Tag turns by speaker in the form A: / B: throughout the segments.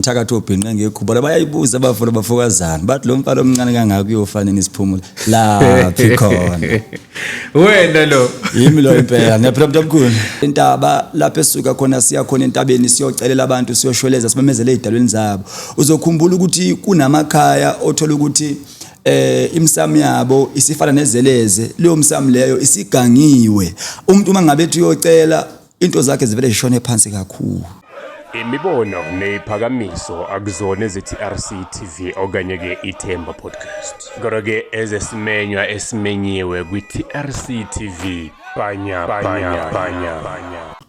A: Thakathi obhinqe ngekhuba bayayibuza abafana bafokazana, bathi lo mfana omncane kangaka uyofana nesiphumulo laphi khona?
B: Wena lo.
A: Yimi lo impela, ngiyaphila mntamkhulu. Intaba lapho esuka khona siya khona entabeni, siyocelela abantu, siyoshweleza, simemezele ezidalweni zabo. Uzokhumbula ukuthi kunamakhaya othola ukuthi imsamo yabo isifana nezeleze, leyo msamo leyo isigangiwe. Umuntu uma ngabe ethi uyocela, into zakhe zivele zishone phansi kakhulu.
B: Imibono neyiphakamiso akuzona ezeTRC TV okanye ke iThemba Podcast. Kodwa ke ezesimenywa esimenyiwe kwi-TRC TV. Banya banya banya.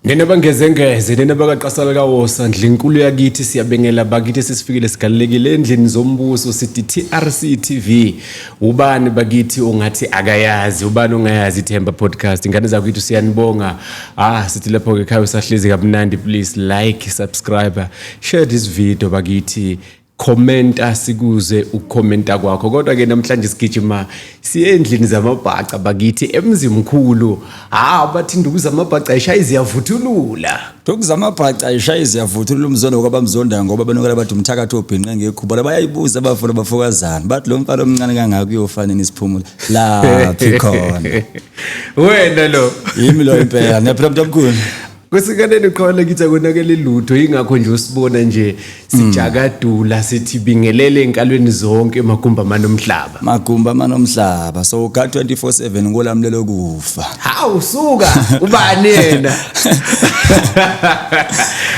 B: Nina bangezengeze, nina bakaqasala kawosa, ndlinkulu yakithi, siyabengela bakithi, sesifikile sigalelekile endlini zombuso, sithi TRC TV. Ubani bakithi ongathi akayazi, ubani ongayazi iThemba Podcast? Ingane zakithi, siyanibonga. Ah, sithi lapho ke ekhaya usahlezi kamnandi, please like, subscribe, share this video bakithi. Commenta sikuze ukukhomenta kwakho. Kodwa ke namhlanje sigijima siye endlini zamabhaca bakithi, emzimkhulu. Ah, bathi induku zamabhaca ishaya ziyavuthulula.
A: Nduku zamabhaca ishaya ziyavuthulula, umzondo kwabamzondayo ngoba benokela bathi umthakathi obhinqe ngekhuba. Bayayibuza abafana bafokazana, bathi lo mfana omncane kangaka uyofana nesiphumulo laphi khona?
B: Wena lo.
A: Yimi lo impela, ngiyaphila mntamkhulu.
B: Kusikaneni qhawale kithi akonakele lutho, ingakho nje usibona nje sijakadula, sithi bingelele enkalweni zonke emagumba manomhlaba.
A: Magumba manomhlaba, so ka 24/7 ngolamlelo kufa.
B: Hawu suka, ubani yena?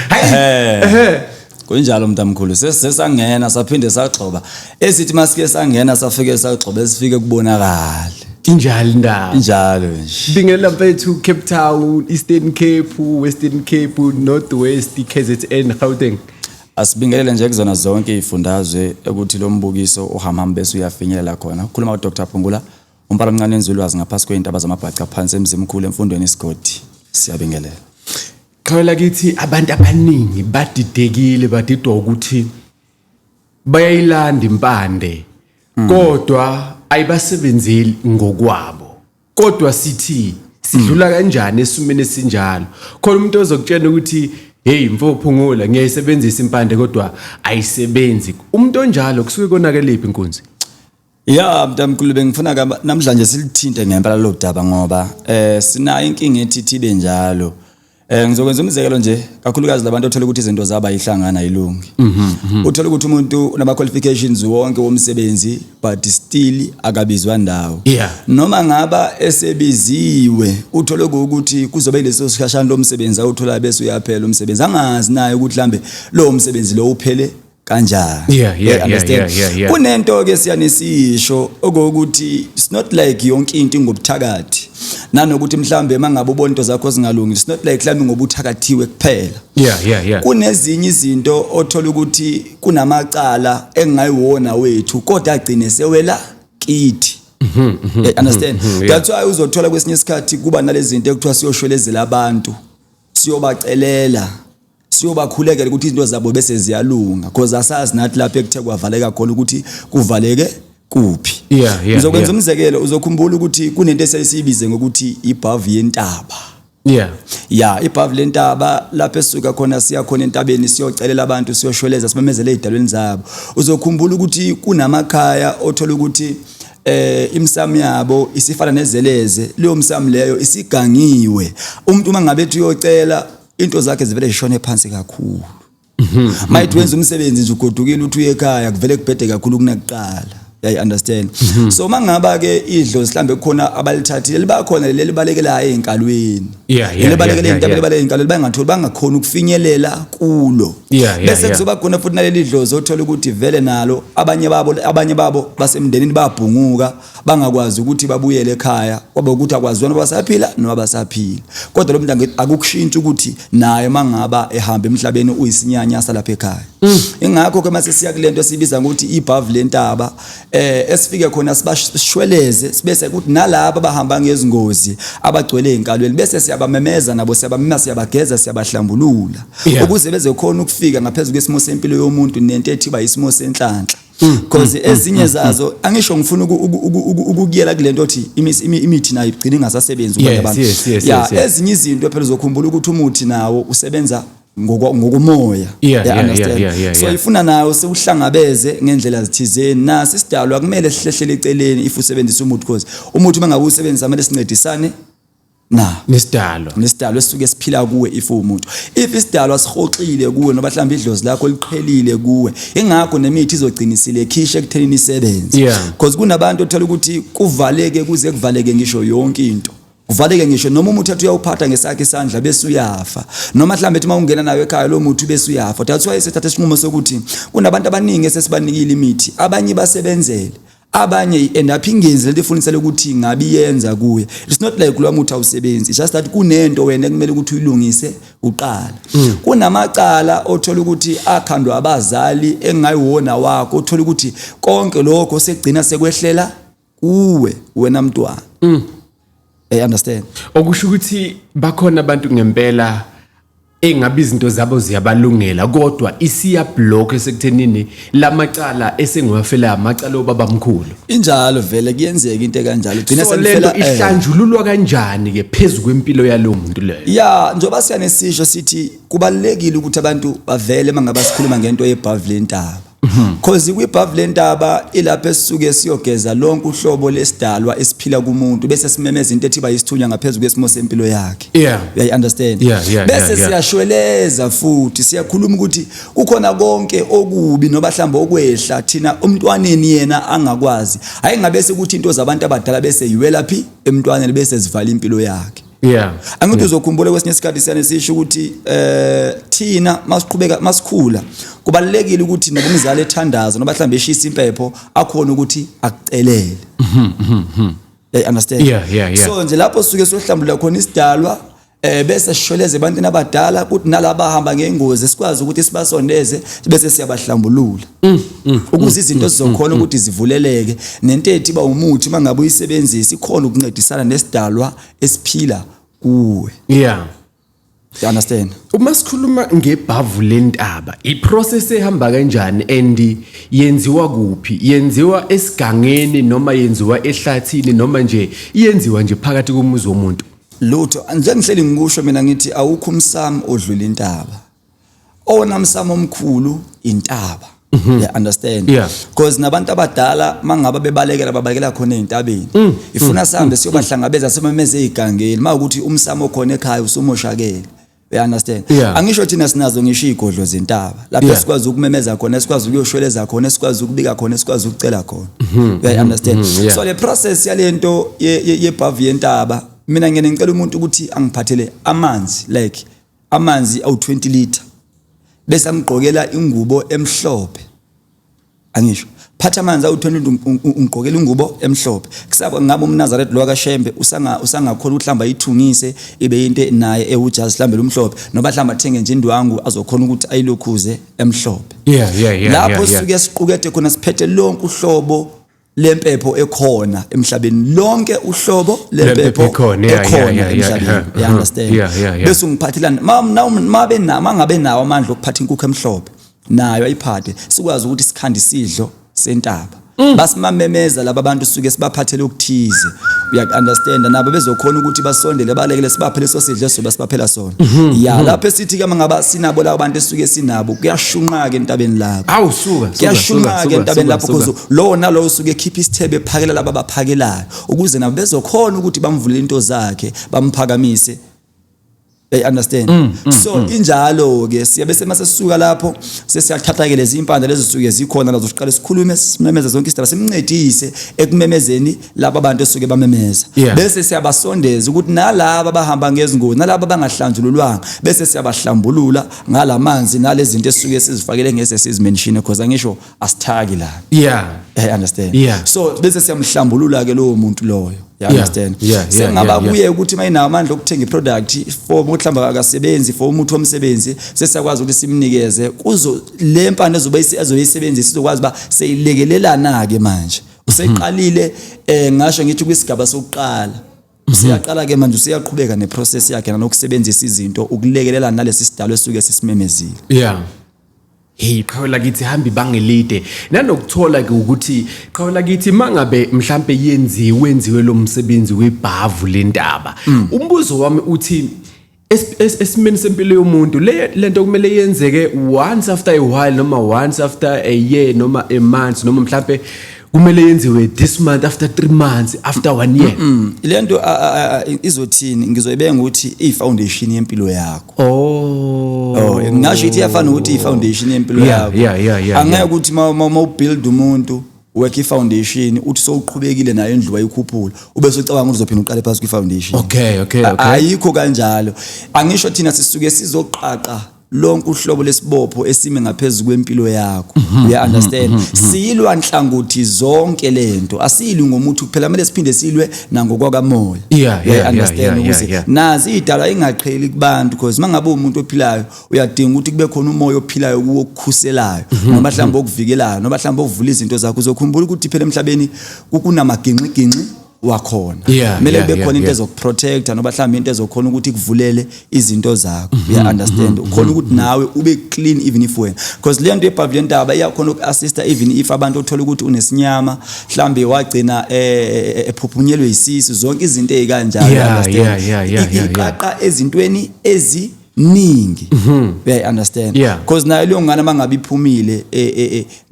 B: Hayi.
A: Kunjalo mntamkhulu, sesangena saphinde sagxoba. Esithi masike sangena safike sagxoba, esifike kubonakala.
B: Injalo indaba.
A: Injalo nje.
B: Bingelela mfethu, Cape Town, Eastern Cape, Western Cape, North West, KZN, Gauteng.
A: Asibingelele nje kuzona zonke izifundazwe ukuthi lo mbukiso uhamba bese uyafinyelela khona. Ukhuluma uDr Phungula, umpala omncane enzulwazi ngaphasi kwezintaba zamabhaca phansi emzimkhulu emfundweni isigodi. Siyabingelela.
B: Qhawela kithi, abantu abaningi badidekile, badidwa ukuthi bayayilanda impande kodwa ayibasebenzeli ngokwabo. Kodwa sithi sidlula kanjani esimeni esinjalo? Khona umuntu ozokutshela ukuthi, "Hey mfo Phungula, ngiyayisebenzisa impande kodwa ayisebenzi." Umuntu onjalo kusuke konakelephi inkunzi?
A: Ya mntamkhulu, bengifuna namhlanje silithinte ngempela lo daba ngoba sinayo inkinga ethi thibe njalo. Ngizokwenza umzekelo nje, kakhulukazi labantu othola ukuthi izinto zabo ayihlangana, ayilungi. Uthola ukuthi umuntu unama qualifications wonke womsebenzi but still akabizwa ndawo. Noma ngaba esebiziwe, uthole ukuthi kuzobe leso sikhashana lomsebenzi awuthola bese uyaphela umsebenzi, angazi naye ukuthi mhlambe lo msebenzi lo uphele kanjani. Understand?
B: Yeah.
A: Kunento ke siyanisisho okokuthi it's not like yonke into ingobuthakathi, nanokuthi mhlambe mangabe ubona into zakho zingalungi, it's not like mhlambe ngobuthakathiwe kuphela. Kunezinye izinto othola ukuthi kunamacala engayiwona wethu kodwa agcine sewela kithi. Understand? That's why uzothola kwesinye isikhathi kuba nalezi zinto ekuthiwa siyoshwelezela abantu, siyobacelela, siyobakhulekela ukuthi izinto zabo bese ziyalunga, because asazi nathi lapho ekuthe kwavaleka khona ukuthi kuvaleke kuphi. Ngizokwenza umzekelo, uzokhumbula ukuthi kunento esayisibize ngokuthi ibhavu yentaba. Ya, ibhavu lentaba lapho esuka khona siya khona entabeni, siyocelela abantu, siyoshweleza, simemezele ezidalweni zabo. Uzokhumbula ukuthi kunamakhaya othola ukuthi imsamo yabo isifana nezeleze, leyo msamo leyo isigangiwe. Umuntu uma ngabe ethi uyocela, into zakhe zivele zishone phansi kakhulu. Mayithi wenza umsebenzi nje, ugodukile, uthi uye ekhaya, kuvele kubhede kakhulu kunakuqala. Yayi understand? So mangaba ke idlozi mhlambe kukhona abalithathile, libakhona leli balekelayo einkalweni, libalekele intabeni, libalekele einkalweni, bangatholi, bangakhona ukufinyelela kulo. Bese kuzoba khona futhi naleli dlozi othola ukuthi vele nalo abanye babo basemndenini babhunguka, bangakwazi ukuthi babuyele ekhaya, kwaba ukuthi akwaziwa noma basaphila noma basaphila. Kodwa lo muntu akukushintsha ukuthi naye mangaba ehamba emhlabeni uyisinyanya salapha ekhaya. Ingakho ke mase siya kulento esibiza ngokuthi ibhavu lentaba, esifike khona sibashweleze, sibese kuthi nalabo abahamba ngezingozi abagcwele einkalweni bese siyabamemeza nabo, siyabamema, siyabageza, siyabahlambulula ukuze beze khona ukufika ngaphezulu kwesimo sempilo yomuntu nento ethiba isimo senhlanhla, because ezinye zazo, angisho ngifuna ukukuyela kulento othi imithi nayo igcina ingasasebenzi kubantu abantu. Ezinye izinto phela uzokhumbula ukuthi umuthi nawo usebenza. Ngokumoya. You understand?
B: Yeah.
A: So ifuna nayo sewuhlangabeze ngendlela zithizeni. Nasi isidalwa kumele sihlehlele eceleni if usebenzisa umuthi, because umuthi uma ngabe usebenzisa kumele sincedisane na
B: Nesidalwa.
A: Nesidalwa esisuke siphila kuwe. If uwumuntu, if isidalwa sihoxile kuwe noma mhlawumbe idlozi lakho liqhelile kuwe, ingakho nemithi izogcina isilekhishe ekuthenini isebenze, because kunabantu othola ukuthi kuvaleke kuze kuvaleke ngisho yonke into, kuvaleke ngisho noma umuthi athi uyawuphatha ngesakhe isandla bese uyafa, noma mhlawumbe ethi uma ungena nayo ekhaya lo muthi bese uyafa. That's why sithatha isinqumo sokuthi kunabantu abaningi esesibanikile imithi, abanye basebenzele, abanye end up ingenzi lento ifunisela ukuthi ngabe iyenza kuye. It's not like lo muthi awusebenzi, it's just that kunento wena ekumele ukuthi uyilungise uqala. Kunamacala othola ukuthi akhandwa abazali engayiwona wakho, othola ukuthi konke lokho sekugcina sekwehlela kuwe wena mntwana. Understand?
B: Okusho ukuthi bakhona abantu ngempela engabe izinto zabo ziyabalungela, kodwa isiya block esekuthenini lamacala esengiwafela amacala obabamkhulu.
A: Injalo vele, kuyenzeka into ekanjalo, gcina
B: So lento senifela ihlanjululwa kanjani ke phezulu kwempilo yalowo muntu leyo?
A: Ya, njengoba siyanesisho sithi kubalulekile ukuthi abantu bavele mangabe sikhuluma ngento yebhavu lentaba, cause kwibhavu lentaba ilapho esisuke siyogeza lonke uhlobo lesidalwa esiphila kumuntu, bese simemeza into ethi bayisithunywa ngaphezulu kwesimo sempilo yakhe. Uyayi understand?
B: Yeah.
A: Bese siyashweleza futhi siyakhuluma ukuthi kukhona konke okubi noba mhlawumbe okwehla thina umntwaneni yena angakwazi, hayi ngabe sekuthi into zabantu abadala bese yiwela phi emntwaneni, bese zivala impilo yakhe. Angithi uzokhumbula kwesinye isikhathi siyane sisho ukuthi thina masiqhubeka masikhula kubalulekile ukuthi noba umzali ethandaza noma mhlawumbe eshisa impepho akhona ukuthi akucelele. You understand?
B: Yeah.
A: So nje lapho sisuke siyohlambulula khona isidalwa, bese sishweleze ebantwini abadala kuthi nalaba hamba ngengozi sikwazi ukuthi sibasondeze bese siyabahlambulula ukuze izinto zizokhona ukuthi zivuleleke, nento ethi ba umuthi mangabe uyisebenzisa ikhona ukuncedisana nesidalwa esiphila kuwe. You understand?
B: Uma sikhuluma ngebhavu lentaba, iprocess ehamba kanjani and yenziwa kuphi? Yenziwa esigangeni noma yenziwa ehlathini noma nje yenziwa nje phakathi komuzi womuntu?
A: Lutho, njengihleli ngikusho mina, ngithi awukho umsamo odlula intaba. Owona msamo omkhulu intaba. You understand?
B: Yeah.
A: Because nabantu abadala mangaba bebalekela, babalekela khona ezintabeni. Ifuna sihambe siyobahlangabeza, simemeze ezigangeni mawukuthi umsamo okhona ekhaya usumoshakele. You understand?
B: Yeah.
A: Angisho thina sinazo ngisho izigodlo zentaba lapho sikwazi ukumemeza khona, sikwazi ukuyoshweleza khona, sikwazi ukubika khona, sikwazi ukucela khona. You understand?
B: Yeah.
A: So le process yalento yebhavu yentaba, mina ngene ngicela umuntu ukuthi angiphathele amanzi, like amanzi awu 20 liter, bese amgqokela ingubo emhlophe. Angisho phatha amanzi awu 20, ungigqokela ingubo emhlophe. Kusaba ngabe umNazaretha lo kaShembe usangakhona ukuhlamba ithungise ibe into naye ewujazi, hlambela umhlophe, noma hlamba athenge nje indwangu azokhona ukuthi ayilokhuze emhlophe. Lapho sisuke siqukethe khona, siphethe lonke uhlobo lempepho ekhona emhlabeni, lonke uhlobo
B: lempepho
A: lempepho
B: ekhona,
A: ekhona emhlabeni. You understand?
B: Yeah.
A: Bese ungiphathelana ma ma mangabe nawo amandla okuphatha inkukhu emhlophe, nayo ayiphathe, sikwazi ukuthi sikhande isidlo sentaba. Basimamemeza laba bantu suke sibaphathele okuthize, uya understand? Nabo bezokhona ukuthi basondele, balekele, sibaphe leso sidlo esoba sibaphela sona. Ya, lapho esithi ke mangaba sinabo labo bantu esuke sinabo, kuyashunqa ke entabeni lapho.
B: Awu, suka, suka,
A: Kuyashunqa ke
B: suka,
A: entabeni
B: suka,
A: lapho,
B: suka.
A: cause lowo nalowo usuke ekhipha isithebe ephakela laba abaphakelayo ukuze nabo bezokhona ukuthi bamvulele into zakhe, bamphakamise. They understand? So injalo ke, siyabe semase sisuka lapho sesiyathatha ke lezi impande lezi zisuke zikhona nazo, siqale sikhulume, simemeze zonke isidaba, simncedise ekumemezeni laba bantu esuke bamemeza. Bese siyabasondeza ukuthi nalaba abahamba ngezingozi nalaba abangahlanjululwanga, bese siyabahlambulula ngalamanzi nalezi zinto esisuke sizifakele ngese sizimention, because angisho asithaki la. I understand?
B: Yeah.
A: So bese siyamhlambulula ke lowo muntu loyo. You understand?
B: Yeah.
A: Sengaba kuye ukuthi mayinawo amandla okuthenga iproduct for mhlawumbe akasebenzi, for umuthi womsebenzi, sesiyakwazi ukuthi simnikeze kuzo le mpande ezobe azoyisebenzisa, sizokwazi ba seyilekelelana ke manje. Useqalile, ngasho ngithi kwisigaba sokuqala. Useyaqala ke manje, useyaqhubeka neprocess yakhe nanokusebenzisa izinto ukulekelela nalesi sidalo esuke sisimemezile.
B: Yeah. Hey, qhawe lakithi, hamba ibanga elide nanokuthola ke ukuthi, qhawe lakithi, mangabe mhlambe yenziwe wenziwe lo msebenzi webhavu lentaba. Umbuzo wami uthi Esimeni sempilo yomuntu, le lento kumele yenzeke once after a while, noma once after a year, noma a month, noma mhlambe kumele yenziwe this month, after 3 months, after 1 year?
A: Lento izothini, ngizoyibeka ngokuthi i-foundation yempilo yakho. Oh, ngingasho ithi iyafana ukuthi i-foundation yempilo yakho. Angeke ukuthi ma ubuild umuntu, wakhe i-foundation, uthi sowuqhubekile nayo indlu, wayikhuphula, ube socabanga ukuthi uzophinda uqale phansi kwi-foundation. Ayikho kanjalo. Angisho thina sisuke sizoqaqa lonke uhlobo lesibopho esime ngaphezulu kwempilo yakho, uya understand? Siyilwa nhlangothi zonke lento, asiyilwi ngomuthi kuphela, kumele siphinde silwe nangokwakamoya. Uya understand ukuthi nazi idalwa ingaqheli kubantu, because mangabe umuntu ophilayo uyadinga ukuthi kube khona umoya ophilayo kuwo okukhuselayo, noma mhlawumbe okuvikelayo, noma mhlawumbe okuvula izinto zakho. Uzokhumbula ukuthi phela emhlabeni kunamaginxiginxi wakhona, kumele kube khona into ezokuprotecta, noma mhlawumbe into ezokhona ukuthi ikuvulele izinto zakho, uya understand? Ukhona ukuthi nawe ube clean even if wena, because le nto ebhavu lentaba iyakhona uku-assista even if abantu othola ukuthi unesinyama, mhlambe wagcina ephuphunyelwe isisu, zonke izinto ey'kanjalo, understand? Iqaqa ezintweni eziningi, uyayi understand?
B: Yeah.
A: Because nayo leyo ngane mangabe iphumile,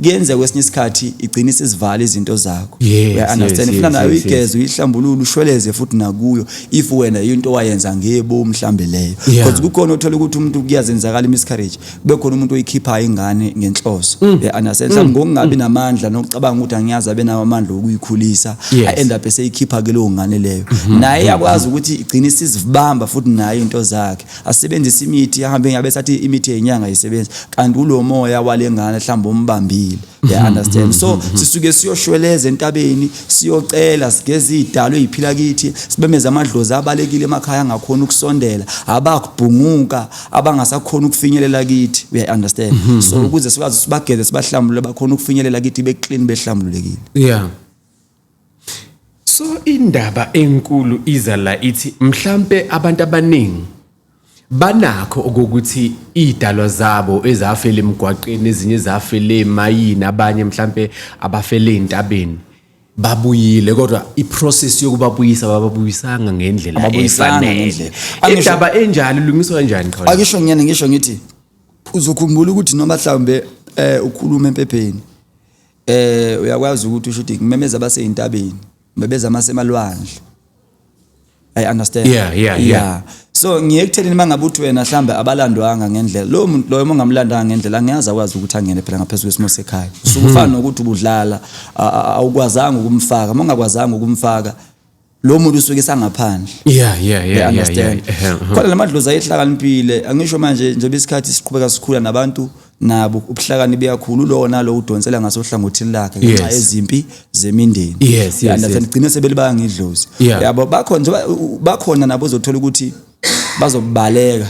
A: kuyenzeka kwesinye isikhathi igcine isizivala izinto zakho. Uya understand? Ifuna nayo uyigeze, uyihlambulule, ushweleze futhi nakuyo if wena into wayenza ngebo mhlambe leyo. Because kukhona othola ukuthi umuntu kuyazenzakala i-miscarriage, kube khona umuntu oyikhiphayo ingane ngenhloso, uya understand? Mhlawumbe ngokungabi namandla nokucabanga ukuthi angiyazi abe nawo amandla okuyikhulisa, end up eseyikhipha ke leyo ngane leyo. Naye iyakwazi ukuthi igcine isizibamba futhi nayo into zakhe, asebenzise imithi, ahambe ngabe sathi imithi yenyanga isebenza, kanti ulo moya wale ngane mhlawumbe umbambile, you understand? So sisuke siyoshweleza entabeni, siyocela, sigeze idalo eziphila kithi, sibemeze amadlozi abalekile emakhaya angakhona ukusondela, abakubhunguka, abangasakhona ukufinyelela kithi, you understand? So ukuze sikwazi sibageze, sibahlambulule, bakhona ukufinyelela kithi be-clean, behlambululekile.
B: Yeah. So indaba enkulu iza la, ithi mhlambe abantu abaningi banakho ukuthi idalwa zabo ezafela emgwaqeni, ezinye ezafela emayini, abanye mhlambe abafele entabeni, babuyile, kodwa iprocess yokubabuyisa bababuyisanga ngendlela
A: Ababuyisanga
B: efanele.
A: ngendlela.
B: Indaba enjalo ilungiswa kanjani khona?
A: Akisho ngiyena, ngisho ngithi uzokhumbula ukuthi noma mhlawumbe ukhuluma empepheni, uyakwazi ukuthi usho ukuthi ngimemeza abaseyintabeni, ngimemeza amasemalwandle, I understand?
B: Yeah.
A: So ngiye ekuthenini mangabe uthi wena mhlambe abalandwanga ngendlela, lo muntu loyo mongamlandanga ngendlela angiyazi akwazi ukuthi angene phela ngaphezulu kwesimo sekhaya. Usufana nokuthi ubudlala, awukwazanga ukumfaka, mongakwazanga ukumfaka lo muntu usuke sangaphandle. You understand? Khona lamadlozi ayehlakaniphile, angisho manje njengoba isikhathi siqhubeka sikhula nabantu nabo ubuhlakani buyakhula, ulowo nalo udonsela ngasohlangothini lakhe ngenxa yezimpi zemindeni. You understand? Gcine sebelibanga idlozi. Yabo, bakhona njengoba bakhona nabo uzothola ukuthi bazobaleka,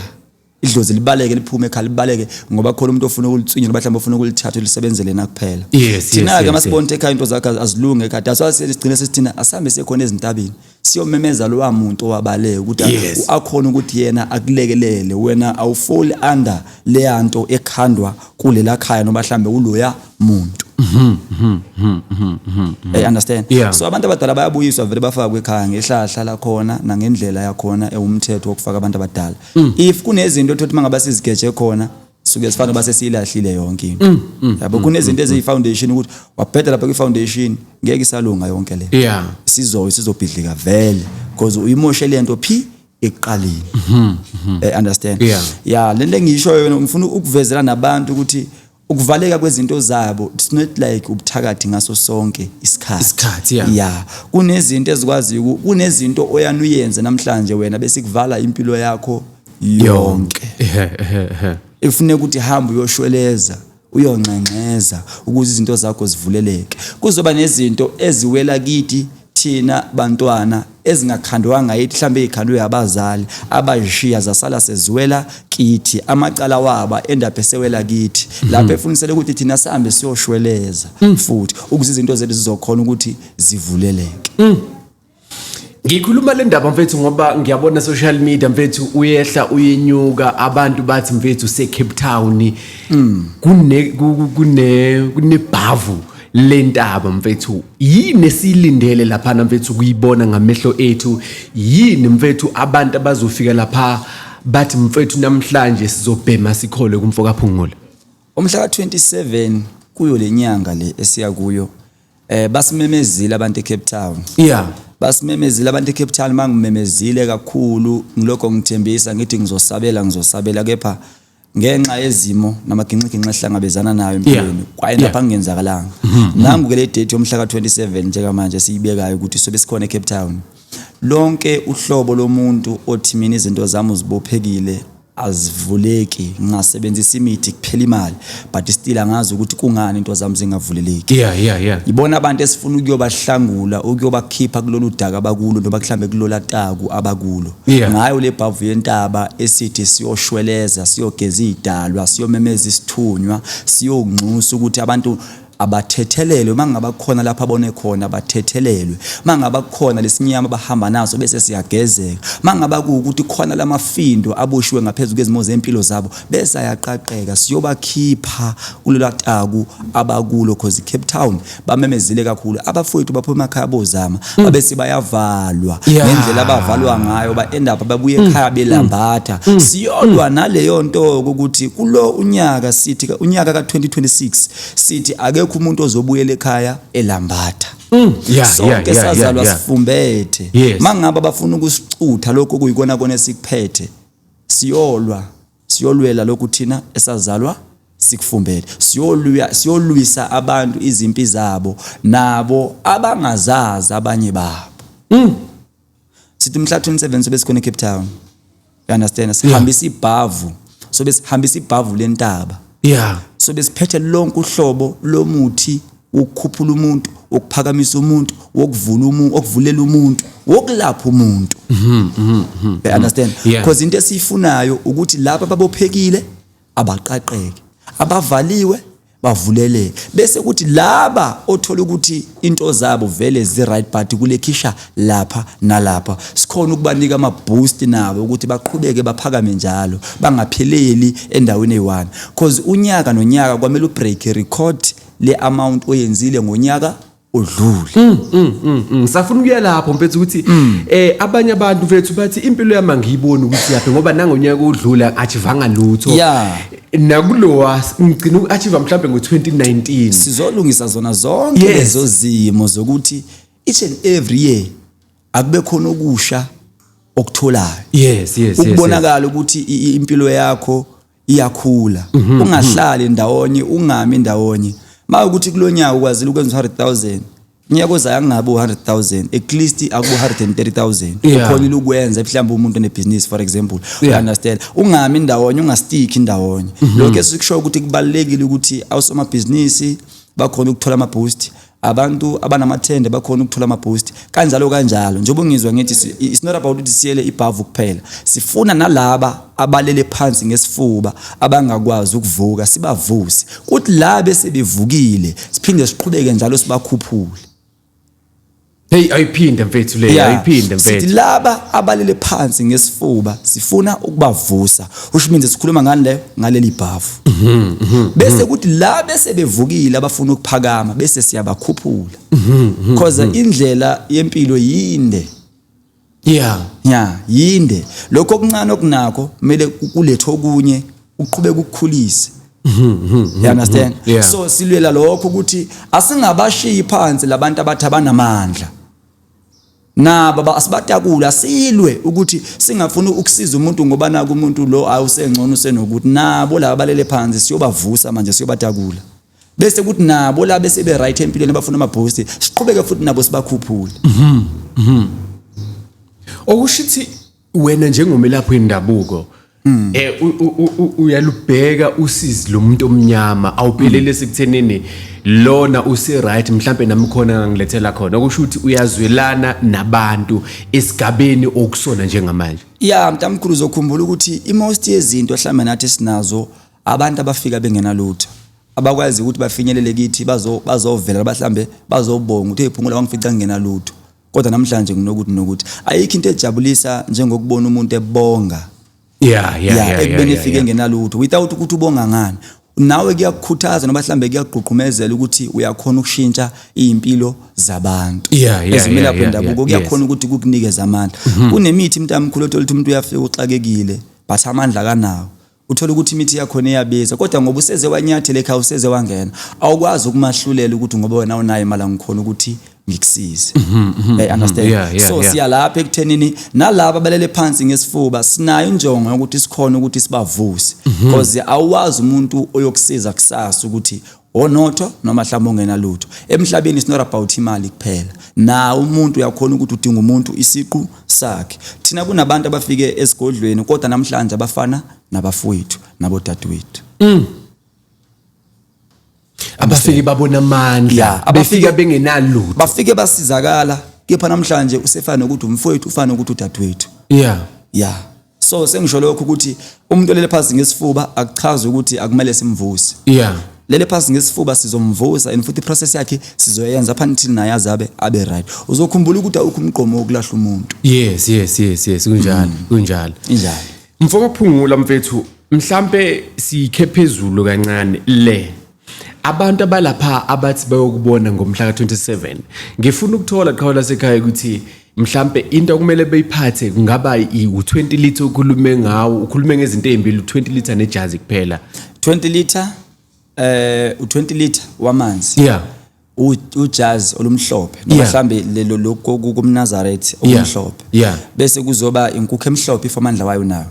A: idlozi libaleke, liphume ekhaya, libaleke ngoba khona umuntu ofuna ukulitswinya, noma mhlawumbe ofuna ukulithatha lisebenzele na kuphela. Thina-ke masibona ukuthi ekhaya into zakhe azilunge ekhaya, that's why sigcine sesithina asambe siyekhona ezintabeni, siyomemeza lowa muntu owabaleka ukuthi akhona ukuthi yena akulekelele, wena awufall under leya nto ekhandwa kulela khaya noma mhlambe kuloya muntu. I understand?
B: Yeah.
A: So abantu abadala bayabuyiswa vele, bafakwe ekhaya ngehlahla lakhona nangendlela yakhona ewumthetho wokufaka abantu abadala. If kunezinto othothi mangabe sizigeje khona, suke sifana base siyilahlile yonke into. Yabo, kunezinto eziyi-foundation ukuthi wabheda lapha kwi-foundation, ngeke isalunga yonke le. Sizobhidlika vele because uyimoshe lento phi ekuqaleni. Understand?
B: Yeah.
A: Yeah, lento engisho yona ngifuna ukuvezela nabantu ukuthi ukuvaleka kwezinto zabo, it's not like ubuthakathi ngaso sonke isikhathi.
B: Isikhathi, yeah.
A: Yeah, kunezinto ezikwazi kunezinto oyani uyenze namhlanje wena bese kuvala impilo yakho yonke.
B: Ehe, ehe, ehe.
A: Ifuneka ukuthi hamba uyoshweleza, uyonxenxeza ukuze izinto zakho zivuleleke. Kuzoba nezinto eziwela kithi thina bantwana ezingakhandwanga yithi, mhlambe ezikhandwe abazali abazishiya zasala seziwela kithi, amacala wabo end up esewela kithi, lapho efunisele ukuthi thina sihambe siyoshweleza futhi ukuze izinto zethu zizokhona ukuthi zivuleleke.
B: Ngikhuluma le ndaba mfethu ngoba ngiyabona social media mfethu uyehla uyenyuka, abantu bathi mfethu se Cape Town kune kunebhavu lentaba mfethu. Yini esiyilindele lapha mfethu kuyibona ngamehlo ethu? Yini mfethu abantu abazofika lapha? Bathi, mfethu, namhlanje sizobhema sikhole kumfo kaPhungula.
A: Umhla ka-27 kuyo lenyanga le esiya kuyo, basimemezile abantu eCape Town. Basimemezile abantu eCape Town. Mangimemezile kakhulu, ngilokho ngithembisa ngithi ngizosabela, ngizosabela, kepha ngenxa yezimo namaginxiginxi ehlangabezana nayo empilweni kwaye lapha kungenzakalanga. Nangu ke le date yomhla ka-27 njengamanje siyibekayo ukuthi sobe sikhona eCape Town. Lonke uhlobo lomuntu othi, "Mina izinto zami zibophekile, azivuleki, ngingasebenzisa imithi kuphela imali, but still angazi ukuthi kungani into zami zingavuleleki,"
B: yeah yeah
A: ibona abantu esifuna ukuyobahlangula, ukuyobakhipha kulolu daka abakulo noma mhlambe kulola taku abakulo ngayo le bhavu yentaba esithi siyoshweleza, siyogeza idalwa, siyomemeza isithunywa, siyonxusa ukuthi abantu abathethelelwe mangaba khona lapha abone khona, bathethelelwe mangaba khona lesinyama bahamba naso bese siyagezeka, mangaba kuwukuthi khona lamafindo aboshiwe ngaphezulu kwezimo zempilo zabo bese ayaqaqeka, siyobakhipha kulela taku abakulo, cause Cape Town bamemezile kakhulu. Abafowethu baphuma emakhaya bozama, babese bayavalwa ngendlela abavalwa ngayo, ba end up babuye ekhaya belambatha. Siyolwa naleyo nto ukuthi kulo unyaka, sithi unyaka ka-2026, sithi akekho umuntu ozobuyela ekhaya elambatha. Sonke sazalwa sifumbethe. Mangabe bafuna ukusicutha lokho kuyikona kona esikuphethe, siyolwa, siyolwela lokhu thina esazalwa sikufumbele. Siyolwa, siyolwisa abantu izimpi zabo nabo abangazazi abanye babo. Sithi mhla 27 sobe sikhona eCape Town, you understand? Sihambisa ibhavu, sobe sihambisa ibhavu lentaba. Sobe siphethe lonke uhlobo lomuthi wokukhuphula umuntu, wokuphakamisa umuntu, wokuvula umuntu, wokuvulela umuntu, wokulapha umuntu, you understand?
B: Yeah.
A: Because into esiyifunayo ukuthi laba ababophekile abaqaqeke, abavaliwe bavuleleke, bese kuthi laba othola ukuthi into zabo vele zi-right but kulekhisha lapha nalapha, sikhona ukubanika ama-boost nabo ukuthi baqhubeke baphakame njalo, bangapheleli endaweni eyi-one, cause unyaka nonyaka kwamele ubreak record le amount oyenzile ngonyaka odlule.
B: Safuna ukuya lapho, mfethu, ukuthi abanye abantu, mfethu, bathi impilo yami angiyiboni ukuthi yaphi, ngoba nangonyaka odlula achievanga lutho. Nakulowa ngigcina uku-achieve mhlambe ngo-2019.
A: Sizolungisa zona zonke lezo zimo zokuthi each and every year akube khona okusha okutholayo, ukubonakala ukuthi impilo yakho iyakhula, ungahlali ndawonye, ungami ndawonye. Mawukuthi kulonyaka ukwazile ukwenza 100,000, unyaka ozayo angabe u100,000, at least akubu 130,000. Ukhonile ukwenza mhlawumbe umuntu onebhizinisi, for example, you understand? Ungami ndawonye, ungastiki ndawonye. Lokho esikusho ukuthi kubalulekile ukuthi awusomabhizinisi bakhona ukuthola ama-boost, abantu abanamathende bakhona ukuthola ama-boost, kanjalo kanjalo. Njengoba ngizwa ngithi it's not about ukuthi siyele ibhavu kuphela, sifuna nalaba abalele phansi ngesifuba abangakwazi ukuvuka, sibavuse, kuthi la bese bevukile siphinde siqhubeke njalo sibakhuphule.
B: Hey, ayiphinde, mfethu, le. Ayiphinde,
A: Sithi
B: mfethu.
A: laba abalele phansi ngesifuba sifuna ukubavusa, usho means sikhuluma ngani leyo ngaleli bhavu, bese kuthi la bese bevukile abafuna ukuphakama bese siyabakhuphula, because indlela yempilo yinde. Ya, yinde. Lokho okuncane okunakho kumele kulethe okunye, uqhubeke ukukhulise, you understand?
B: Yeah.
A: So silwela lokho ukuthi asingabashiyi phansi labantu abathi abanamandla nabo, asibatakula, silwe ukuthi singafuni ukusiza umuntu ngoba naku umuntu lo awusengcono usenokuthi nabo laba balele phansi siyobavusa manje, siyobatakula, bese kuthi nabo la bese be right empilweni abafuna ama boost, siqhubeke futhi nabo sibakhuphule.
B: Okusho ukuthi wena njengomelaphi wendabuko uyalubheka usizi lomuntu omnyama, awuphelele sekuthenini lona use right, mhlambe nami khona ngilethela khona. Okusho ukuthi uyazwelana nabantu esigabeni okusona njengamanje.
A: Ya, mntamkhulu, uzokhumbula ukuthi imost yezinto mhlambe nathi sinazo abantu abafika bengenalutho, abakwazi ukuthi bafinyelele kithi, bazovela mhlambe bazobonga ukuthi, "Hey Phungula, wangifica ngingenalutho, kodwa namhlanje nginokuthi nokuthi." Ayikho into ejabulisa njengokubona umuntu ebonga ekubeni efike engenalutho, without ukuthi ubonga ngani. Nawe kuyakukhuthaza noma mhlambe kuyagqugqumezela ukuthi uyakhona ukushintsha iy'mpilo zabantu. Ezimelaphi yendabuko kuyakhona ukuthi kukunikeze amandla. Kunemithi, mntamkhulu, othola ukuthi umuntu uyafika uxakekile. But amandla kanawo. Uthola ukuthi imithi yakhona iyabiza, kodwa ngoba useze wanyathela ekhaya, useze wangena, awukwazi ukumahlulela ukuthi ngoba wena unayo imali angikhona ukuthi ngikusize. Understand?
B: Yeah.
A: So siya lapha ekuthenini nalaba abalele phansi ngesifuba, sinayo injongo yokuthi sikhona ukuthi sibavuse, because awazi umuntu oyokusiza kusasa ukuthi onotho noma mhlawumbe ongenalutho emhlabeni. It's not about imali kuphela, na umuntu uyakhona ukuthi udinga umuntu isiqu sakhe. Thina kunabantu abafike esigodlweni, kodwa namhlanje abafana nabafowethu nabodadewethu.
B: Abafike babona amandla.
A: Yeah,
B: befika bengenalutho.
A: Bafike basizakala, kepha namhlanje usefana nokuthi umfowethu, ufana nokuthi udadewethu. Yeah, so sengisho lokho ukuthi umuntu olele phansi ngesifuba akuchazi ukuthi akumele simvuse. Lele phansi ngesifuba sizomvusa, and futhi iprocess yakhe sizoyenza up until naye azabe abe right. Uzokhumbula ukuthi awukho umgqomo wokulahla umuntu.
B: Yes, kunjalo, kunjalo.
A: Injalo.
B: Mfokaphungula mfethu, mhlambe sikhe phezulu kancane le abantu abalapha abathi bayokubona ngomhla ka-27. Ngifuna ukuthola, qhawe lasekhaya, ukuthi mhlambe into okumele beyiphathe kungaba u-20 liter ukhulume ngawo, ukhulume ngezinto ey'mbili, u-20 liter nejazi kuphela.
A: 20 liter, u20 liter wamanzi, ujazi olumhlophe noma mhlambe lelo lokho kumNazaretha okumhlophe, bese kuzoba inkukhu emhlophe if amandla wayo nayo,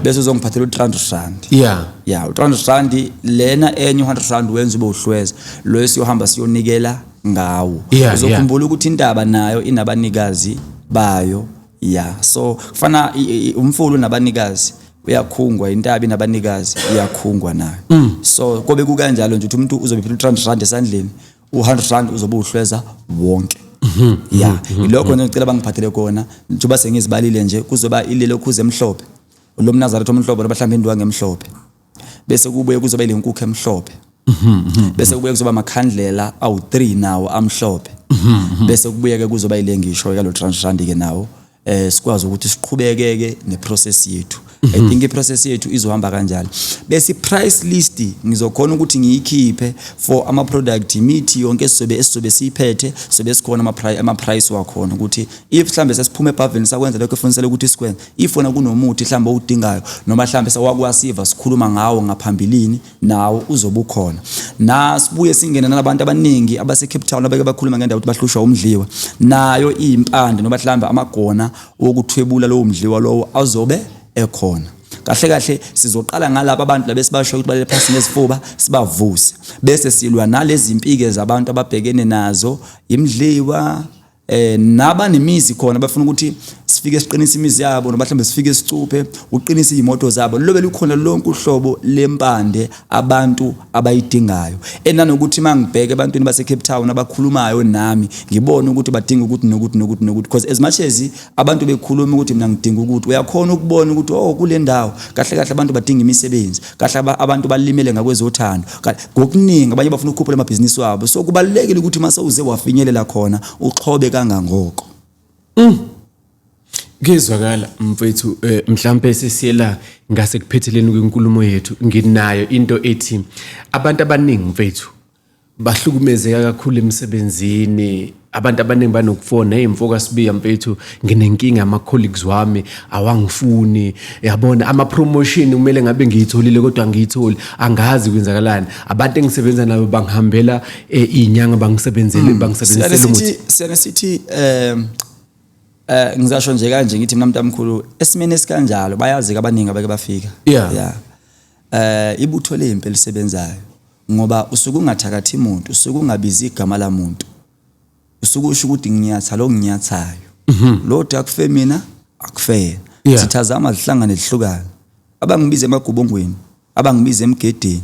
A: bese uzongiphathela u300 rand. Yeah, u300 rand lena, enye u100 rand wenza ube uhlweza lo siyohamba siyonikela ngawo. Uzokhumbula ukuthi intaba nayo inabanikazi bayo. Yeah, so kufana umfulu nabanikazi uyakhungwa, intaba inabanikazi, iyakhungwa nayo. So kobe kukanjalo nje ukuthi umuntu uzobe phela u300 rand esandleni, u100 rand uzobe uhlweza wonke. Yeah, ilokho nje ngicela bangiphathele kona njengoba sengizibalile nje. Kuzoba ilelo khuze emhlophe, lo mNazaretha omhlophe noma mhlawumbe indwangu emhlophe, bese kubuye kuzoba ile nkukhu emhlophe, bese kubuye kuzoba amakhandlela awu3 nawo amhlophe, bese kubuye ke kuzoba ile ngisho yalo 300 rand ke nawo, sikwazi ukuthi siqhubekeke neprocess yethu. I think iprocess yethu izohamba kanjalo, bese price list ngizokhona ukuthi ngiyikhiphe for ama product, imithi yonke esizobe siyiphethe, sobe sikhona ama price wakhona, ukuthi if mhlambe sesiphume ebhavini sakwenza lokho efunisele ukuthi sikwenze, if wena kunomuthi mhlambe owudingayo noma mhlambe sewakwasiva sikhuluma ngawo ngaphambilini, nawo uzobe ukhona. Na sibuye singene nalabantu abaningi abase Cape Town abake bakhuluma ngendawo ukuthi bahlushwa umdliwa, nayo impande noma mhlambe amagona wokuthwebula lowo mdliwa lowo azobe ekhona. Kahle kahle sizoqala ngalabo abantu labesibasho ukuthi balele phansi ngezifuba, sibavuse, bese silwa nalezi impike zabantu ababhekene nazo, imdliwa, nabanemizi khona bafuna ukuthi sifike siqinise imizi yabo, noma mhlawumbe sifike sicuphe uqinise izimoto zabo. Lobe lukhona lonke uhlobo lempande abantu abayidingayo, enanokuthi mangibheke ebantwini base Cape Town abakhulumayo nami, ngibone ukuthi badinga ukuthi nokuthi nokuthi nokuthi, because as much as abantu bekhuluma ukuthi mina ngidinga ukuthi, uyakhona ukubona ukuthi oh, kule ndawo kahle kahle abantu badinga imisebenzi, kahle abantu balimele ngakwezothando, ngokuningi abanye bafuna ukukhuphula amabhizinisi wabo. So kubalulekile ukuthi mase uze wafinyelela khona uxhobe kangangoko.
B: Kuyezwakala mfethu. Mhlambe sesiyela ngase kuphetheleni kwenkulumo yethu. Nginayo into ethi abantu abaningi mfethu bahlukumezeka kakhulu emsebenzini. Abantu abaningi banokufona, "Hey mfoka Sibiya mfethu, nginenkinga, ama colleagues wami awangifuni, yabona ama promotion kumele ngabe ngiyitholile kodwa ngiyitholi, angazi kwenzakalani. Abantu engisebenza nabo bangihambela izinyanga, bangisebenzele, bangisebenzisela umuthi."
A: Siyane sithi ngizasho nje kanje, ngithi mina mntamkhulu, esimeni esikanjalo bayazi abaningi abake bafika. Yeah, ibutho lempi elisebenzayo, ngoba usuke ungathakathi umuntu, usuke ungabizi igama lamuntu, usuke usho ukuthi nginyatha lo nginyathayo lo thi akufe mina, akufe. Sithazama zihlangane zihlukane, abangibiza emagubongweni, abangibiza emgedeni,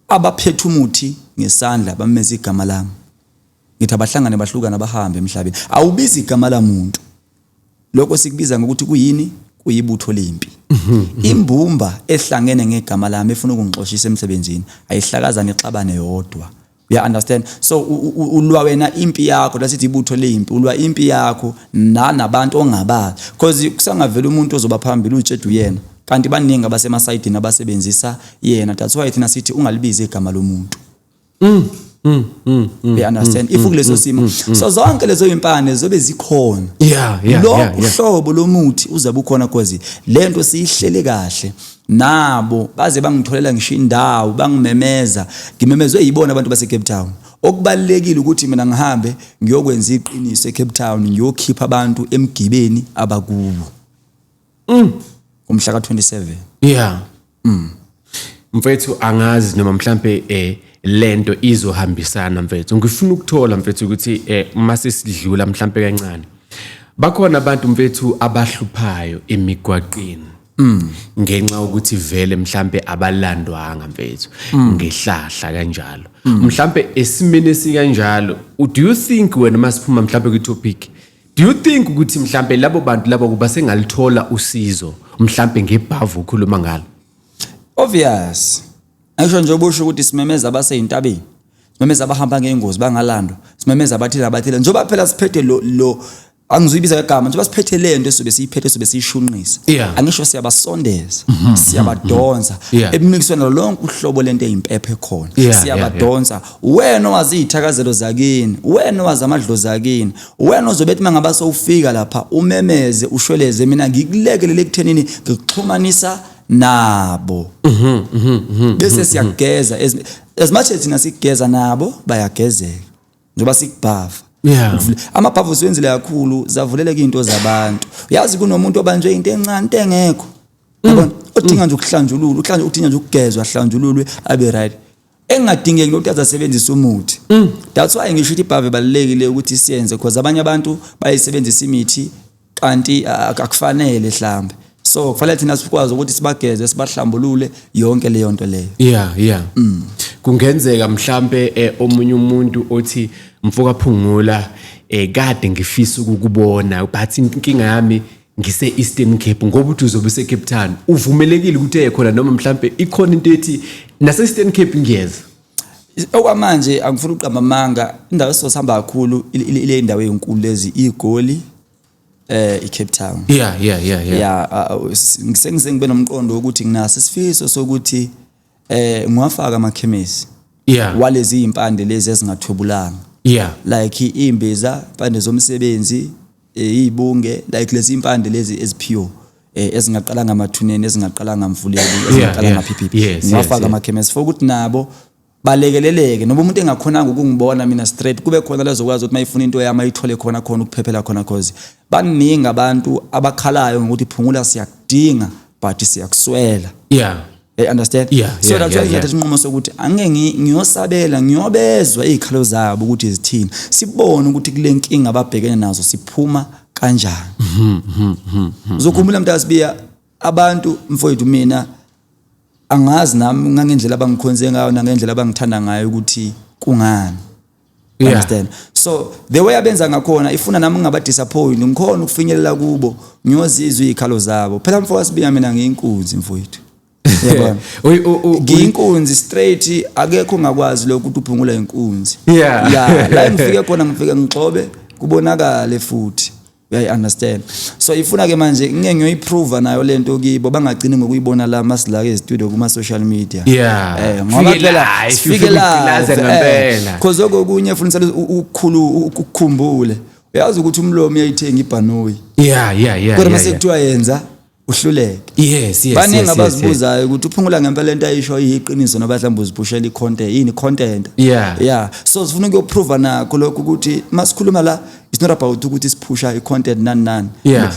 A: abaphethe umuthi ngesandla bamemeza igama lami, ngithi abahlangane bahlukane abahambe emhlabeni. Awubizi igama lamuntu, lokho sikubiza ngokuthi kuyini? Kuyibutho lempi. Imbumba ehlangene ngegama lami efuna ukungixoshisa emsebenzini ayihlakazane, ixabane yodwa. You understand? So ulwa wena impi yakho, lasithi ibutho lempi, ulwa impi yakho nabantu ongabazi, because kusangavela umuntu ozoba phambili utshela uyena, kanti baningi abasemasayidini abasebenzisa yena. That's why thina sithi ungalibizi igama lomuntu. You understand? If ukuleso simo, so zonke lezo impande zobe zikhona. Lo uhlobo lomuthi uzabe ukhona, cause lento siyihlele kahle. Nabo baze bangitholela ngisho indawo, bangimemeza, ngimemezwe yibona abantu base Cape Town. Okubalekile ukuthi mina ngihambe ngiyokwenza iqiniso eCape Town, ngiyokhipha abantu emgibeni abakubo umhla ka27.
B: Yeah. Mfethu, angazi noma mhlambe lento izohambisana, mfethu. Ngifuna ukuthola, mfethu, ukuthi mase sidlula mhlambe kancane. Bakhona abantu, mfethu, abahluphayo emigwaqeni. Ngenxa ukuthi vele mhlambe abalandwanga, mfethu, ngehlahla kanjalo. Mhlambe esimene esikanjalo, do you think wena, masiphuma mhlambe kwi topic, do you think ukuthi mhlambe labo bantu labo kuba sengalithola usizo mhlambe ngebhavu ukhuluma ngalo?
A: Obvious. Angisho nje obusho ukuthi simemeza abaseyintabeni, simemeza abahamba ngeengozi bangalandwa, simemeza abathile abathile, njengoba phela siphethe lo angizuyibiza ngegama, njengoba siphethe le nto esobe siyiphethe, sobe siyishunqisa. Angisho siyabasondeza, siyabadonsa emikisweni lonke uhlobo lento eyimpepho ekhona. Siyabadonsa. Wena owazi izithakazelo zakini, wena owazi amadlozi akini, wena ozobethi mangaba sowufika lapha umemeze, ushweleze, mina ngikulekelele ekuthenini ngikuxhumanisa nabo, bese siyageza. As much as thina sigeza, nabo bayagezeka njengoba sikubhava. Amabhavu siwenzile kakhulu, zavuleleka into zabantu. Uyazi kunomuntu obanjwe into encane, into engekho, yabona, odinga nje ukuhlanjululwa, uhlanjwe, udinga nje ukugezwa, ahlanjululwe, abe right, engadingeki nokuthi azasebenzise umuthi. That's why ngisho ukuthi ibhava ibalulekile ukuthi siyenze, because abanye abantu bayisebenzisa imithi kanti akufanele mhlambe. So kufanele thina sikwazi ukuthi sibageze, sibahlambulule, yonke leyo nto leyo.
B: Yeah. Kungenzeka mhlambe omunye umuntu othi, "Mfoka Phungula, kade ngifisa ukukubona, but inkinga yami ngise Eastern Cape," ngoba uthi uzobe use Cape Town. Uvumelekile ukuthi eye khona, noma mhlambe ikhona into ethi nase Eastern Cape ngiyeza?
A: Okwamanje angifuni ukuqamba amanga, indawo esizosihamba kakhulu ile indawo ezinkulu lezi, iGoli, iCape Town. Yeah, ngisengize ngibe nomqondo wokuthi nginaso isifiso sokuthi ngiwafaka amakhemisi walezi impande lezi ezingathwebulanga, like imbiza, impande zomsebenzi, izibunge, like lezi impande lezi ezipure, ezingaqala ngamathuneni, ezingaqala ngamfuleni, ezingaqala ngaphiphiphi. Ngiwafaka amakhemisi for ukuthi nabo balekeleleke, noma umuntu engakhonanga ukungibona mina straight, kube khona lezokwazi ukuthi mayifuna into yami ayithole khona khona, ukuphephela khona, cause baningi abantu abakhalayo ngokuthi, "Phungula, siyakudinga, but siyakuswela." You understand?
B: Yeah.
A: So that's why ngithatha isinqumo sokuthi angeke ngiyosabela, ngiyobezwa izikhalo zabo ukuthi zithini, sibone ukuthi kule nkinga ababhekene nazo siphuma kanjani. Uzokhumbula, mntasibiya, abantu, mfowethu, mina angazi nami ngangendlela abangikhonze ngayo nangendlela abangithanda ngayo ukuthi kungani. Understand? So the way abenza ngakhona ifuna nami ngingaba disappoint, ngikhona ukufinyelela kubo, ngiyozizwa izikhalo zabo. Phela, mfowethu, mina ngiyinkunzi, mfowethu, yabona? Ngiyinkunzi straight, akekho ongakwazi lokho ukuthi uphungula inkunzi. Yeah, la ngifike khona ngifike ngixobe, kubonakale futhi. Uyayi understand? So ifuna ke manje ngeke ngiyoyiprove nayo lento kibo, bangagcini ngokuyibona la masila ke studio kuma social media. Ngoba
B: Fike
A: phela
B: live,
A: sifike
B: ufike
A: live
B: live ngempela.
A: Cause okunye funisa ukukhulu ukukhumbule, uyazi ukuthi umlomo uyayithenga ibhanoyi, kodwa mase kuthiwa yenza, uhluleke. Baningi abazibuzayo ukuthi uphungula ngempela into ayisho iyiqiniso, noba mhlawumbe uziphushela i-content, yini content. Yeah, so sifuna ukuyoprova nakho lokho ukuthi masikhuluma la, it's not about ukuthi siphusha i-content nani nani.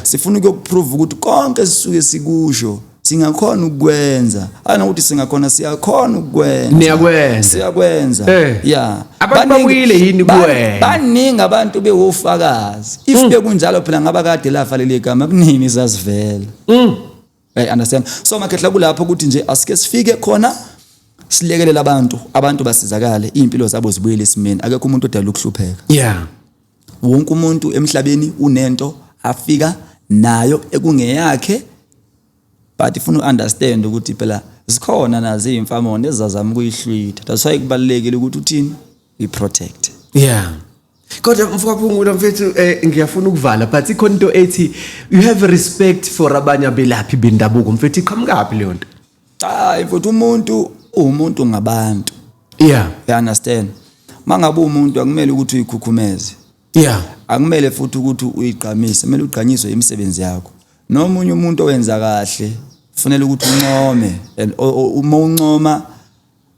A: Sifuna ukuyokuprova ukuthi konke sisuke sikusho singakhona ukukwenza, hayi nokuthi singakhona, siyakhona ukukwenza.
B: Niyakwenza.
A: Siyakwenza. Yeah.
B: Abantu babuyile yini kuwena?
A: Baningi abantu bewofakazi. If bekunjalo phela ngaba kade lafa leli gama kunini sasivela. I understand? So makhehla, kulapho ukuthi nje asike sifike khona, silekelele abantu, abantu basizakale, impilo zabo zibuyele esimeni. Akekho umuntu odala ukuhlupheka. Wonke umuntu emhlabeni unento afika nayo ekungeyakhe, but ifuna uunderstand ukuthi phela zikhona nazo izimfamona ezizazama ukuyihlwitha. That's why kubalulekile ukuthi uthini, uyiprotect.
B: Yeah. Kodwa mfokaphungula, mfethu, ngiyafuna ukuvala, but ikhona into ethi you have a respect for abanye abelaphi bendabuko, mfethu, iqhamukaphi leyo nto?
A: Hayi mfethu, umuntu uwumuntu ngabantu. You understand? Mangabe umuntu akumele ukuthi uyikhukhumeze. Akumele futhi ukuthi uyigqamise, kumele ugqanyiswe imisebenzi yakho. Nomunye umuntu owenza kahle kufanele ukuthi uncome, and uma uncoma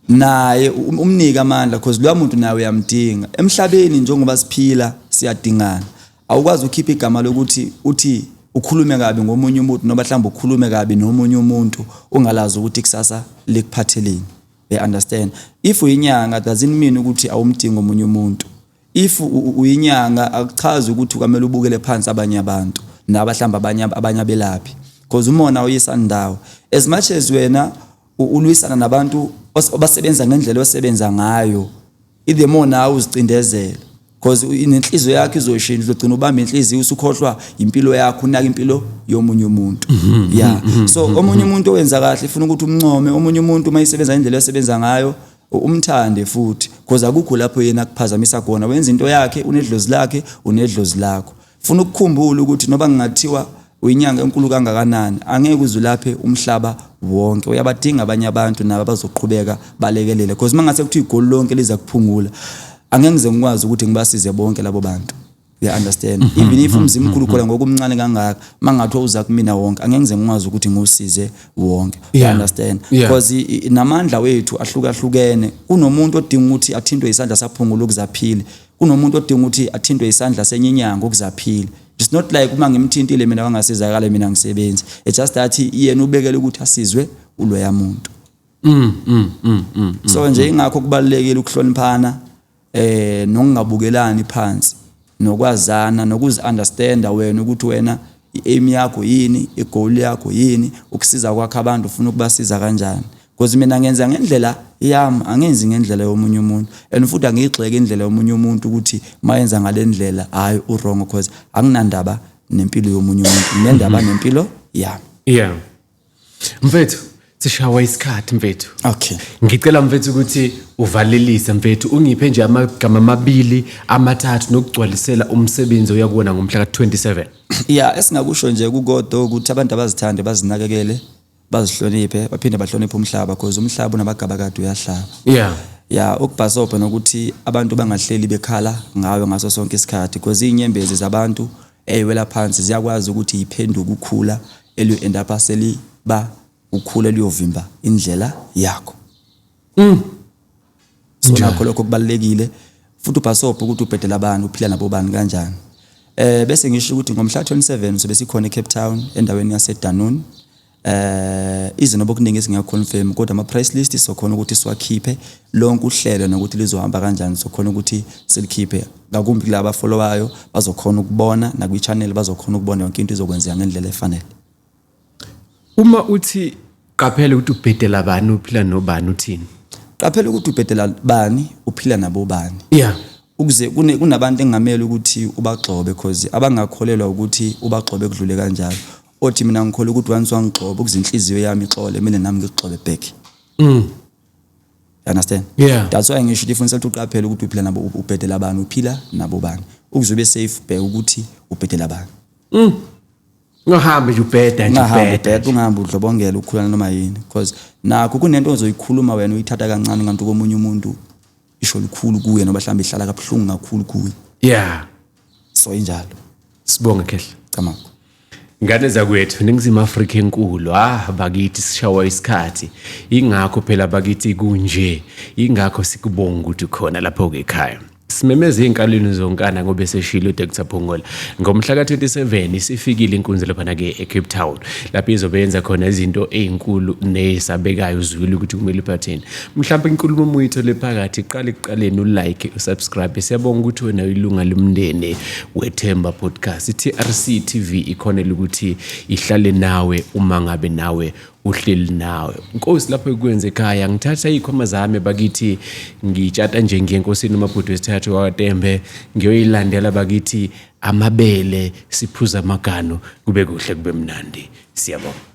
A: naye umnike amandla, because loya muntu naye uyamdinga emhlabeni. Njengoba siphila siyadingana. Awukwazi ukukhipha igama lokuthi uthi ukhulume kabi ngomunye umuntu, noma mhlawumbe ukhulume kabi nomunye umuntu, ungalazi ukuthi kusasa likuphatheleni. They understand, if uyinyanga doesn't mean ukuthi awumdingi omunye umuntu. If uyinyanga akuchazi ukuthi kwamele ubukele phansi abanye abantu, naba mhlawumbe abanye abelaphi, because umona uyisa ndawo. As much as wena ulwisana nabantu abasebenza ngendlela osebenza ngayo, the more nawe uzicindezela, because inenhliziyo yakho izoshintsha, uzogcina ubamba inhliziyo, usukhohlwa impilo yakho, unaka impilo yomunye umuntu. Yeah, so omunye umuntu owenza kahle ifuna ukuthi umncome. Omunye umuntu uma isebenza indlela osebenza ngayo, umthande futhi, because akukho lapho yena akuphazamisa khona. Wenza into yakhe, unedlozi lakhe, unedlozi lakho. Funa ukukhumbula ukuthi noba ngingathiwa uyinyanga enkulu kangakanani, angeke uze ulaphe umhlaba wonke. Uyabadinga abanye abantu nabo abazoqhubeka balekelele, because mangase kuthiwa igoli lonke liza kuphungula, angeke ngize ngikwazi ukuthi ngibasize bonke labo bantu. You understand? Even if umzimkhulu khona ngokumncane kangaka, mangathiwa uza kumina wonke, angeke ngize ngikwazi ukuthi ngiwusize wonke. You understand? Because namandla wethu ahlukahlukene. Kunomuntu odinga ukuthi athintwe isandla saphungula ukuze aphile, kunomuntu odinga ukuthi athintwe isandla senye inyanga ukuze aphile. It's not like uma ngimthintile mina wangasizakala, mina ngisebenzi. It's just that yena ubekele ukuthi asizwe uloya muntu. So nje ingakho kubalulekile ukuhloniphana, nokungabukelani phansi, nokwazana, nokuzi-understanda wena ukuthi wena i-aim yakho yini, i-goal yakho yini, ukusiza kwakho abantu ufuna ukubasiza kanjani, because mina ngenza ngendlela yami, angenzi ngendlela yomunye umuntu, and futhi angiyigxeki indlela yomunye umuntu ukuthi mayenza ngale ndlela, hhayi, u-wrong, because anginandaba nempilo yomunye umuntu, nginendaba nempilo yami.
B: Yeah, mfethu, sishawa isikhathi, mfethu.
A: Okay.
B: Ngicela, mfethu, ukuthi uvalelise, mfethu, ungiphe nje amagama amabili amathathu nokugcwalisela umsebenzi oyakuwona ngomhla ka-27.
A: Ya, esingakusho nje kukodwa ukuthi abantu abazithande, bazinakekele, bazihloniphe, baphinde bahloniphe umhlaba, because umhlaba unabagaba kade uyahlaba. Ya, ukubhasobha nokuthi abantu bangahleli bekhala ngawe ngaso sonke isikhathi, because iy'nyembezi zabantu ey'wela phansi ziyakwazi ukuthi yiphenduke ukhula eliyo-end up seliba ukhula luyovimba indlela yakho. So nakho lokho kubalulekile futhi. Ubhasobha ukuthi ubhedela abantu, uphila nabo bani kanjani. Bese ngisho ukuthi ngomhla 27 sobe sikhona eCape Town, endaweni yaseDunoon. Ize noba okuningi esingaconfirm, kodwa ama price list sokhona ukuthi siwakhiphe, lonke uhlelo nokuthi lizohamba kanjani sokhona ukuthi silikhiphe, ngakumbi kulaba followayo bazokhona ukubona, nakwi channel bazokhona ukubona yonke into izokwenzeka ngendlela efanele.
B: Uma uthi qaphela ukuthi ubhedela bani, uphila nobani, uthini?
A: Qaphela ukuthi ubhedela bani, uphila nabo bani. Ukuze kunabantu engamele ukuthi ubagxobe, because abangakholelwa ukuthi ubagxobe kudlule kanjalo. Othi mina ngikholwa ukuthi once wangigxoba, ukuze inhliziyo yami ixole, mina nami ngikugxobe back. You understand?
B: Yeah.
A: That's why ngisho ukuthi ifunisa ukuthi uqaphele ukuthi uphila nabo, ubhedela bani, uphila nabo bani, ukuze ube safe. Bheka ukuthi ubhedela bani.
B: Ungahambi nje ubheda nje.
A: Ungahambi
B: ubheda.
A: Ubheda, ungahambi udlobongela, ukhulana noma yini, because nakho kunento ozoyikhuluma wena uyithatha kancane, kanti komunye umuntu isho lukhulu kuye, noba mhlawumbe ihlala kabuhlungu kakhulu kuye. So injalo.
B: Sibonge, Khehla.
A: Camakho.
B: Ngane zakwethu, Ningizimu Afrika enkulu, ah bakithi, sishawa isikhathi. Ingakho phela bakithi kunje, ingakho sikubonga ukuthi khona lapho ke ekhaya. Simemeze ey'nkalweni zonkana ngoba eseshilo uDr Phungula. Ngomhla ka-27 isifikile inkunzi laphana-ke eCape Town, lapho izobe yenza khona izinto ey'nkulu ney'sabekayo. Uzwile ukuthi kumele uphatheni. Mhlawumbe inkulumo uma uyithole phakathi, qala ekuqaleni, ulike, usubscribe. Siyabonga ukuthi wena uyilunga lomndeni weThemba Podcast. I-TRC TV ikhonela ukuthi ihlale nawe uma ngabe nawe uhleli nawe. Nkosi lapho ekwenze ekhaya, ngithatha iy'khwama zami bakithi, ngitshata nje ngiye enkosini uMabhudu wesithathu wakwaTembe, ngiyoyilandela bakithi amabele, siphuza amaganu, kube kuhle, kube mnandi. Siyabonga.